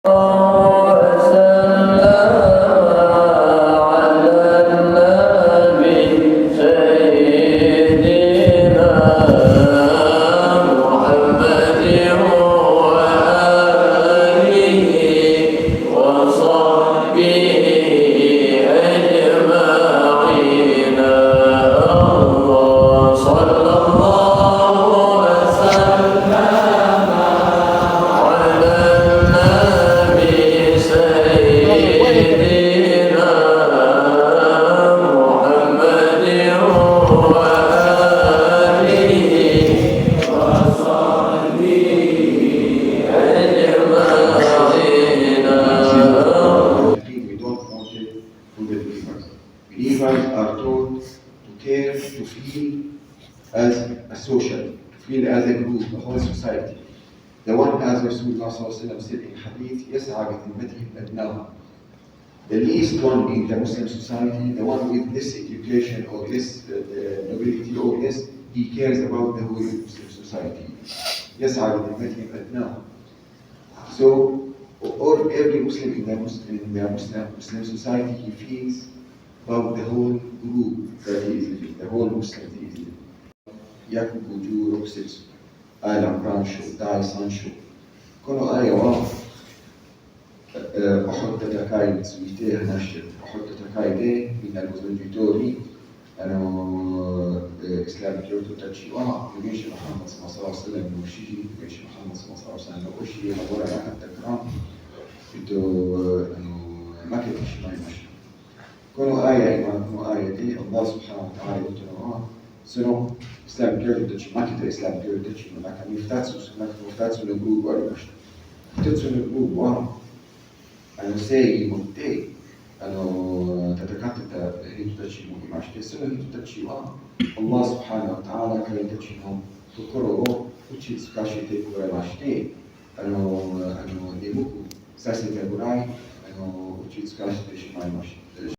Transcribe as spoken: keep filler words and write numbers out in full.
وسلم على النبي سيدنا محمد وآله وصحبه أجمعين. الله صلى الله وسلم على النبي سيدنا محمد وآله وصحبه أجمعين. We don't want it to the believers. Believers are told to care, to feel as a social, to feel as a group, a whole society. The one, as Rasulullah صلى الله عليه وسلم said in hadith, يسعى بذمتهم أدناهم. The least one in the Muslim society, the one with less education or less uh, uh, nobility or less, he cares about the whole Muslim society. يسعى بذمتهم أدناهم. So, all, every Muslim in the Muslim, in the Muslim, Muslim society, he feels about the whole group that he is living, the whole Muslim that he is living. Yaku buju roksit, ai lam pran shu, dai san shu. Kono ai wa, eh, Uhud tatakai, suite hana shi, Uhud tatakai de, minal uzun jutori, Ano, eh, Islam keu tu taciwa, Nabi Muhammad sallallahu alaihi wasallam, Nabi Muhammad sallallahu alaihi wasallam, Nabi Muhammad sallallahu alaihi wasallam, itu, ano, makai tashmai masya. Kono ayat, kono ayat ni, Allah Subhanahu wa Ta'ala itu nama, sono Islam keu tu taciwa, kita Islam keu tu taciwa, maka miftat su, maka miftat su nunggu buat masya. Itu su nunggu buat. Ano, sei mote, ano, tatakat ta, hitu taciwa, imash te, sono hitu taciwa. Allah Subhanahu wa Ta'ala ka taciwa, tukuro, ucit suka shi te kura imash te. Ano, ano, demuku, sasi te kurai, ano, ucit suka shi te shima imash te.